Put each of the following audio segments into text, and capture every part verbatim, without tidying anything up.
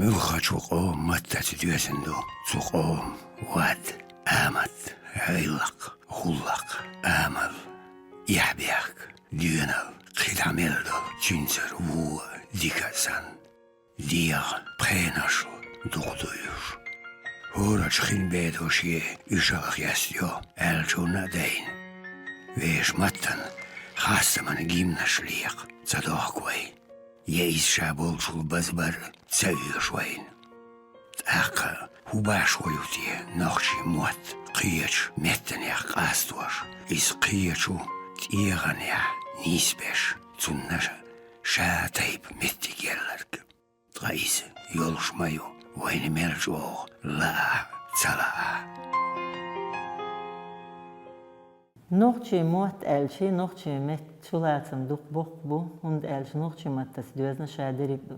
Муьлххачу къоман маттаца доьзна ду цу къоман вад, амат, гӀиллакх, гӀуллакх, амал, эхь-бехк, доьналла, кхидӀа мел долу цуьнцара вон а, дика а санна. ДегӀан пхенашла дукха ду уьш. ХӀоранчу хин бедо шен уьшалла хестайо аьллачунна а дайна. Вешан маттана хастаман гимнаш лекха ца дохку вай, я иза ша болчул базбар а ца оьшу вайна. ТӀаккха хӀун башхо ю те нохчийн мотт кхечу меттанех къастош, иза кхечу тӀегӀанехь нисбеш, цунна ша тайпа меттиг елларг? Ткъа иза йолуш ма ю, вайна мел чӀогӀа лаахь а, ца лаахь а. Нохчийн мотт аьлча, нохчийн меттан чулацам дукха боккха бу, хӀунда аьлча нохчийн маттаца доьзна ша дерриг а ду.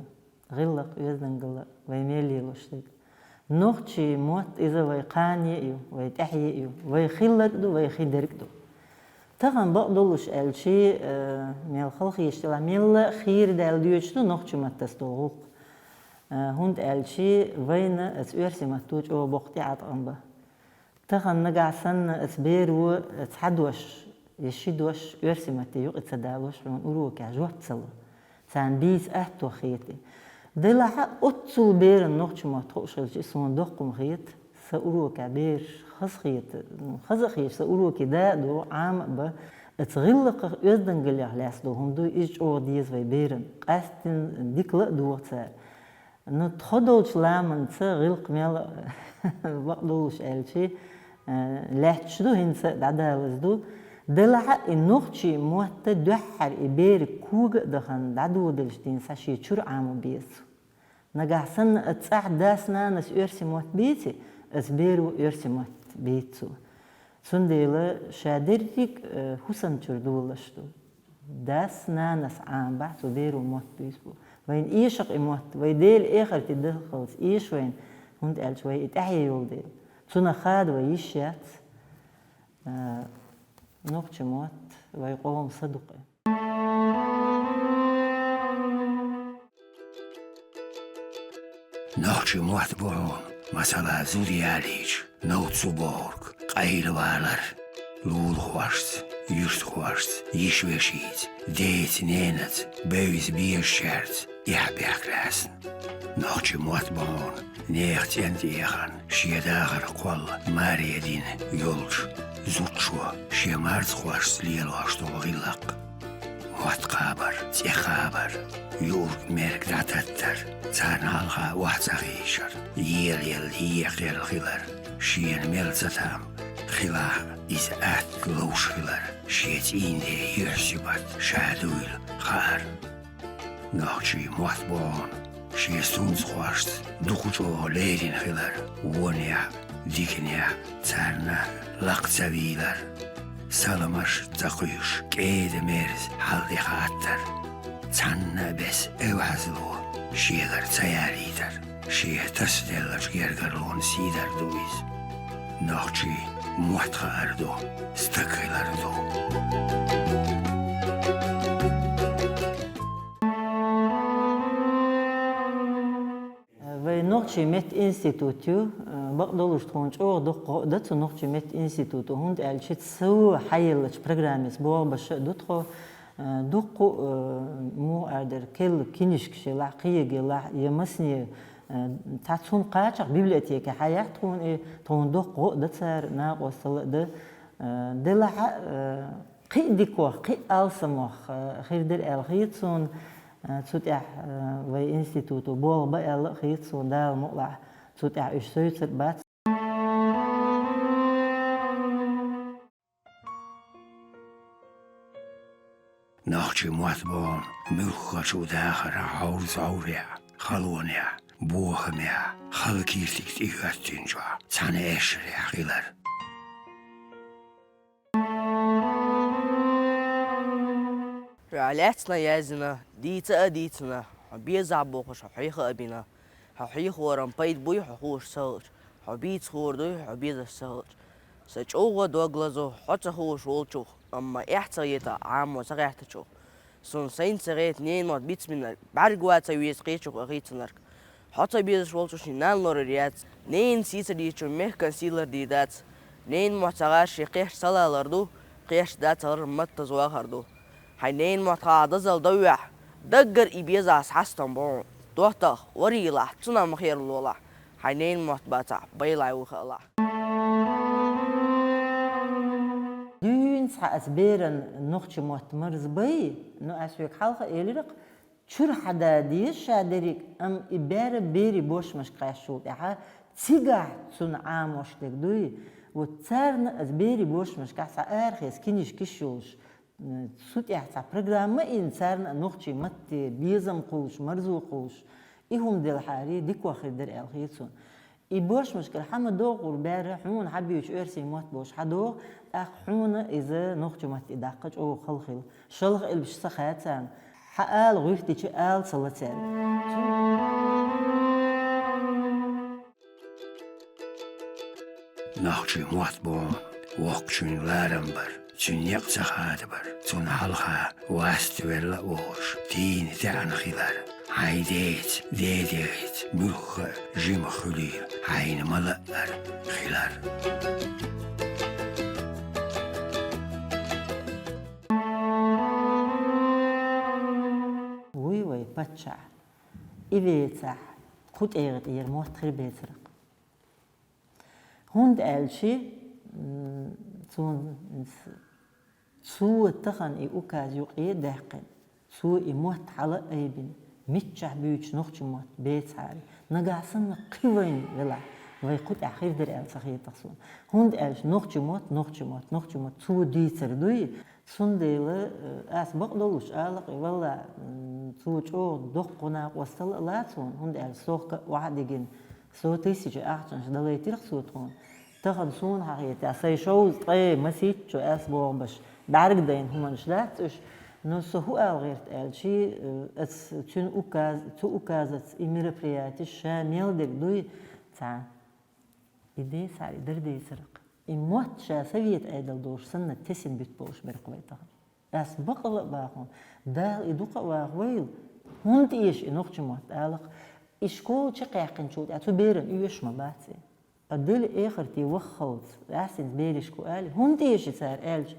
ГӀиллакх, оьздангалла, вай мел лелош дерг. Нохчийн мотт иза вай кхане а ю, вай тӀаьхье а ю, вай хилларг а ду, вай хи дерг а ду. Тахана бакъдолуш аьлча, э, мел халахеташ делахь, мелла а хийра даьлла доьдуш ду нохчийн маттаца долу гӀуллакх. Э, хӀунда аьлча вайна оцу оьрсийн матто чӀогӀа боккха тӀеӀаткъам бан. Тахана нагахь санна оцу беро цхьа дош я ши дош оьрсийн матте юкъа ца далош, хьуна урокехь жоп ца ло. Царна бийца атто хета. Делахь а оццул берана нохчийн мотт хууш хилча, и суна доккха хӀума хета. Сан урокехь бераш хазахета, ну, хаза а хеташ, сан уроке да а догӀу, Ӏама а бан, оцу гӀиллакхах, оьздангаллех лаьцна долу хӀума дуй, иза чӀогӀа деза вай берана. Къаьсттина дика ла а догӀу цара. Ну, тхо долчу ламанца гӀиллакх мел бакъдолуш аьлча, э, лаьтташ ду, хӀинца а дӀадалаза ду. Делахь а и нохчийн мотт дуьххьара и беран кога а дахана дӀадоделча дийна схьа шен чуьра Ӏамо беза цо. Нагахь санна оцу цӀахь дас-нанас оьрсийн мотт бийци, оцу беро оьрсийн мотт бийца цо. Цундела ша дерриг а, э, хӀусам чуьра долалуш ду. Дас-нанас Ӏамабахь цу беро мотт буьйцу бу. Вайна эшакъ и мотт, вай Делан эхарте дахалц эша вайна, хӀунда аьлча вай и тӀаьхье йолу дела. Цунах хада вай йиш яц, а, нохчийн мотт вай къоман са ду-кх. Нохчийн мотт бу хьуна, масала, зуда ялийча, новцу бохург, къайлавалар, лулахошца, юьртахошца, йиш-вешица, деца-ненаца, бевза-безачаьрца эхь-бехк лаьцна. Нохчийн мотт бу хьуна, нехан цӀен тӀе яхана, шен дахар кхолла маре дина йолчу зудчо шен марзхошца лелош долу гӀиллакх. Мотт кхабар, цӀе кхабар, юург-мерг дӀататтар, царна хьалха охьа ца хийшар, елаелла, екхъелла хилар, шена мел ца там хилахь а, иза атта ловш хилар, шен цӀийнан ден юьхь-сибат ша дуйла хаар. Нохчийн мотт бу хьуна, шен сунцхошца дукха чӀогӀа лерина хилар, вонехь а, диканехь а, царна лакха ца вийлар, саламаш ца кхуьйсуш, кӀеда-мерза хьал-де хаттар, цхьанна а беса эвхьазло шегара ца ялийтар, шен тасаделлачу гергарлонан сий дар ду иза. Нохчийн мотт хаар ду, стаг хилар ду. Вай нохчийн меттан институт ю, бакъдолуш тхуна чӀогӀа дуккха гӀо а дан цу нохчийн меттан институто, хӀунда аьлча цо хьаеллачу программица боху баша а ду тхо, дуккха а, муха эр дара, керла кинишкаш елахь, кхиега елахь, я масане, цхьацца хӀума кхачахь библиотеке хьаяхь тхуна и, тхуна дуккха гӀо а дан цара, накъосталла а дан, делахь а, кхин а дикох, кхин а алсамох, э, хир дара аьлла хета суна, э, цу тӀехь, э, вай институто болх бан аьлла а хета суна, Дала мукъалахь, цу тӀехь уьш севцар а бац. Нохчийн мотт бу хьуна муьлххачу дахаран хьовза-хьовзехь, халонехь, бохамехь, хала кийртиг тӀехӀоьттинчохь, цхьана эшарехь хилар. Хьо лаьцна яздина, дийца а дийцина, хьо безахь бохуш, хьо хьеха а бина. Хьо хьехоран пайда буй, хьо хууш ца хилча, хьо бийцахор дуй, хьо безаш ца хилча. Сан чӀогӀа дог лазо хьо ца хууш волчух, амма эхь ца хета Ӏамо ца гӀертачух. Суна сайна ца гӀерта ненан мотт бицбинарг, бӀаьрга ван ца веза кхечух а хийцинарг. Хьо ца безаш волчо ший нана лорар яц, ненан сийсара дийцачо мехкан сий лардийр дац. Ненан мотт ца гӀар ший кхерч ца лалар ду, кхерч дӀа ца лар маттаза вахар ду. Хьай ненан мотт хьа дозал довехь, даггара и беза хьастам бу хьуна. ДоттагӀа, варий лахь, цунах ма хералолахь. Хьай ненан мотт бацахь, байлай вуха алахь. Дуьйна цхьа ас беран нохча мотт марзбай, ну ас век хьалха элиракх, чура хьада деза ша дерриг, амма и бера бери бошмашка кхаьччул тӀаьхьа, цигахь цунна Ӏамош дерг дуй, вот царна ас бери бошмашкахь цхьа арахеца кинишкиш йолуш, м, цу тӀехь цхьа программа а йина, царна а нохчий матте безам кхуллуш, марзо кхуллуш, и хӀума делхьарий, дика вахар дара аьлла хета суна. И бошмашкара хьан ма догӀур баьрра, хьуна хьан буьйцу оьрсийн мотт бохуш хьан догӀу, тӀаккха хьуна иза нохча матте даккха чӀогӀа хала хила. Шалха элбаш ца хаьа царна. Хьан ала гӀуьртича ала ца ла цаьрга. Нохчий мотт боху воккхачун ларам бар, цуьнан некъ ца хадабар, цунна хьалха васт велла а волуш, тийна таьӀна хилар, хьайн деца, дедеца, муьлхха а жима хуьлийла, хьайна ма лаъара хилар. Вуй вай паччахь, и вецахь, кху тӀегӀа тӀера мотт хир бецаракх. ХӀунда аьлча, м, цунна, цо тахана и указ юкъе а даьккхина, цо и мотт хьала а айбина, миччахь буьйцуш нохча мотт бецахьара, нагахь санна кхин вайна велахь, вай кху тӀехь хир дара аьлла ца хетах суна. ХӀунда аьлча нохча мотт, нохча мотт, нохча мотт цо дийцар дуй, Цундела, э, ас бакъдолуш алакъе, валла, м, цо чӀогӀа доккха гӀо-накъостал а лаца хьуна, хӀунда аьлча сохка а охьа а дигина, со тисича ахчанаш далайтира-кх цо тхуна. Тахана суна хьахетахь, сайн шовзткъе масийтта чу ас боху баш, бӀаьргадайна хӀуманаш дац уьш, но со хӀун ала гӀерта аьлча, э, ас цуьнан указ-, цу указаца и мероприятеш ша мел дерг дуй, цхьа. И децахьара, и дара децаракх. И мотт ша совет Ӏедал долуш санна тесина буьтта болуш бара-кх вай тахана. Ас бакъала а боху, Дала и дукха а вахавойла, хӀунда эша и нохча мотт алакх, и школа чекхъяьккхинчул тӀаьхьа цу берана оьшуш ма бац и. Ткъа Дела эхарте ваххалц, гӀаьссинца берашка хӀун али, хӀунда эши цара аьлча,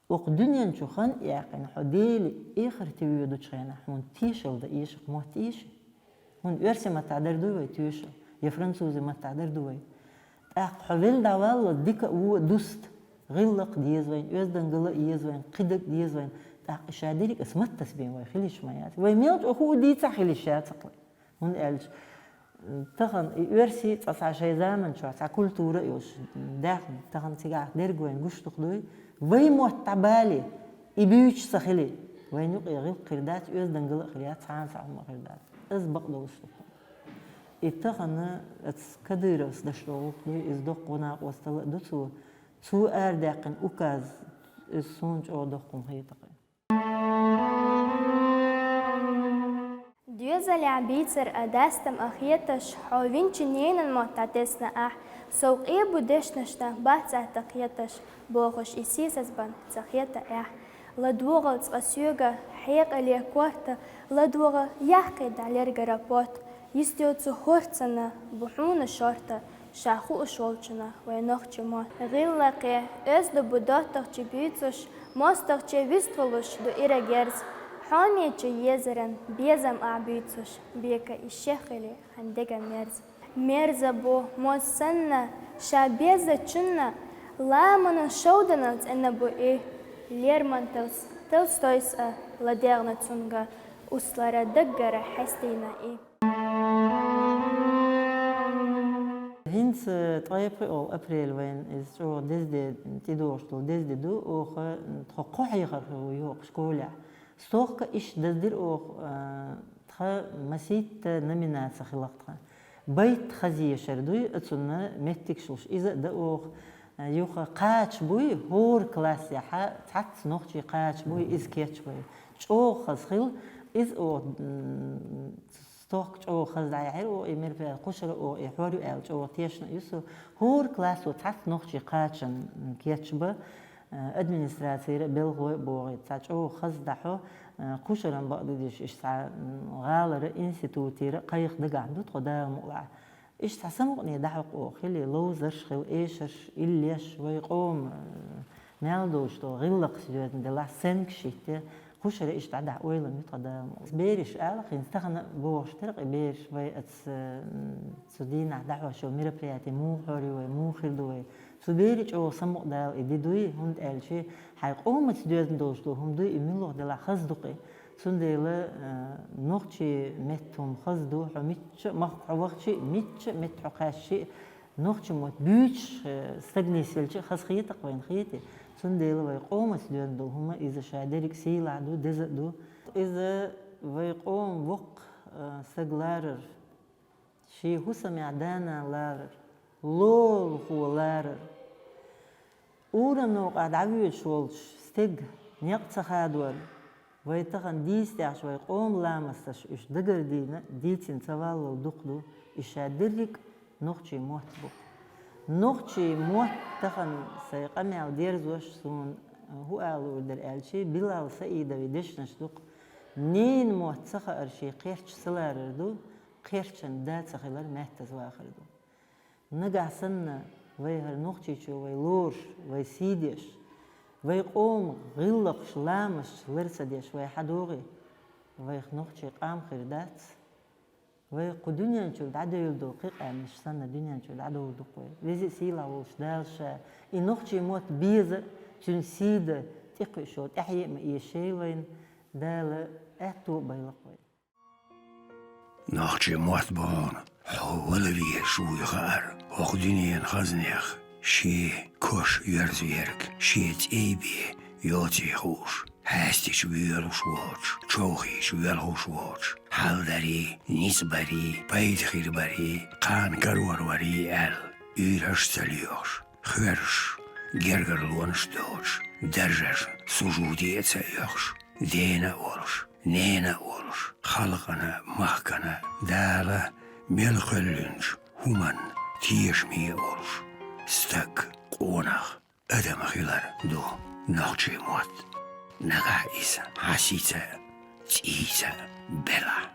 Окху дуьнен чу хан а яьккхина, хьо Дела эхарте воьдучу хенахь, хьуна тешалла дан эшарх мотт эши. ХӀунда оьрсийн маттахь дара дуй вай тоьшалла, я французийн маттахь дара ду вай. ТӀаккха хьо велла дӀаваллалц дика а, вон а дуста. ГӀиллакх а деза вайна, оьздангалла а еза вайна, кхидерг а деза вайна. ТӀаккха и ша дерриг а аса маттас бен вай хила йиш ма яц. Вай мел чӀогӀа хӀу а дийцахь хила йиш яц-кх вай. ХӀунда аьлча, тахана и оьрсий цкъа цхьа шайн заман чохь цхьа культура а йолуш даьхна, тахана цигахь дерг вайна гуш дукха дуй. Вай мотт дӀабале, и буьйцуш ца хили, вайна юкъе гӀиллакх хир дац, оьздангалла а хир яц, цхьана цхьа хӀума а хир дац. Иза бакъдолуш ду. И тахана оцу Кадыровс даш долу гӀуллакх дуй, иза доккха гӀо-накъосталла а ду цо. Цо арадаьккхина указ, иза суна чӀогӀа доккха хӀума хета-кх. Доьзалехь бийцар а, дастам а хеташ, хьо винчу ненан мотт дӀатесна ахь, сов къе бу дешнашна, бац ахь тхан кхеташ, бохуш и сийсаз бан ца хета ахь. ЛадогӀал цкъа соьга хьекъале корта, ладогӀа яхкхий дӀа лергара потт. Йистехь цу хӀорцана бу хьуна шорта, ша хууш волчунна вайн нохча мотт. ГӀиллакхе оьзда бу доттагӀчо буьйцуш, мостагӀче вистхуьлуш ду ира герз. Хьоме чу езаран безам ахь буьйцуш, бека и шех хили хьан деган мерз. Мерза бу моз санна, ша безачунна, ламанан шовданал цӀена бу и. Лермонтовс, Толстойс а ладегӀна цунга, услара даггара хьестийна и. ХӀинца ткъе пхиъолгӀа апрель вайн иза чӀогӀа деза де, тӀедогӀуш долу деза де ду, оха тхо кхо хьехархо ву йоху школехь. Стохка иштта даздира оха, а, тхан масийтта номинаци хилла-кх тхан. Байт хазъешар дуй, оцунна меттигаш луш, иза а дан оха, а, юха кхача буй, хӀора классехьа цхьацца нохчий кхача буй, иза кечбай. ЧӀогӀа хаза хилла, иза оха, м, Стохка чӀогӀа хаза дӀаяьхьира оха и мероприятие, кхушара оха и хьор ю аьлла чӀогӀа тешна а ю со. ХӀора классо цхьацца нохчий кхачан кечбан, Администрацийра а белхалой а богӀий, цхьа чӀогӀа хаза дӀахьо, кхушаран бакъдидеш, иштта цхьа гӀалара, институтера а кхайкха дагахь ду тхо, Дала мукъалахь. Иштта цхьа самукъане дӀахьокх оха, хилий, ловзарш хила, эшарш, иллеш, вай къоман мел долуш долу гӀиллакхаш доьзна делахь, сенгаш хӀитте, кхушара иштта дӀадахьа ойланаш ю тхан, Дала мукъалахь. Бераш ала хӀинца, тахана а бохуш дара-кх и бераш, вай аца, м, цу дийнахь дӀахьош йолу мероприяти муха хьор ю вай, муха хир ду вай. Цу берийн чӀогӀа самукъадала и де дуй, хӀунда аьлча хьайн къомаца доьзна долуш долу хӀума дуй, и муьлха делахь хаза ду-кх и. Цундела, э, нохчийн меттан хӀума хаза ду, хьо мичча а махка хьо вахча а, мичча а метта хьо кхаьчча а, нохчийн мотт буьйцуш, э, стаг нисвелча а хазахета-кх вайна, хетий. Цундела вай къомаца доьзна долу хӀума иза ша дерриг а сийлахь ду, деза а ду. Иза вай къоман воккха, э, стаг ларар, шен хӀусамехь да-нана ларар, лулахо ларар. Урам новкъахь дӀавоьдуш волчу стеган некъ ца хадор, вай тахана дийца тӀехь вай къоман ламасташа уьш дагардийна, дийцина ца валлал дукха ду, и ша дерриг а нохчийн мотт бу. Нохчийн мотт тахана, сайн къамел дерзош, суна хӀун ала луур дара аьлча, Билал Саидовн дешнаш ду-кх: ненан мотт ца хаар шен кхерч ца ларар ду, кхерчан да ца хилар маьттаза вахар ду. Нагахь санна вай хӀара Нохчийчу вай лоруш, вай сий деш, вай къоман гӀиллакхаш, ламасташ лар ца деш вай хьадогӀий, вайх нохчийн къам хир дац. Вай кху дуьнен чуьра дӀадевлла долу кхин къаьмнаш санна дуьнен чуьра дӀадовла ду-кх вай. Веза а, сийлахь волуш Дала ша и нохчийн мотт беза а, цуьнан сий дан тӀекхуьуш йолу тӀаьхье а ма эшийла вайна, Дала аьтто а бойла-кх вай. Нохчийн мотт бу хьуна, хьо вала везаш вуй хаар, хӀокху дуьненан хазнех шен кош йоьрзу ерг, шен цӀий бен йоций хууш, хьаьстича воьлуш воцуш, човхийча воьлхуш воцуш, хьалдарий, ницкъ барий, пайда хир барий, кхана карор варий аьлла, уьйраш а ца лоьхуш, хоьрташ, гергарлонаш а доцуш, даржашна сужуде а ца оьхуш, дена а волуш, нена а волуш, халкъана а, махкана а, Дала мел кхоьллинчу хӀуманна тешаме а волуш, стаг, къонах, адам хилар ду нохчийн мотт. Нагахь иза хьан сица а, цӀийца а белахь,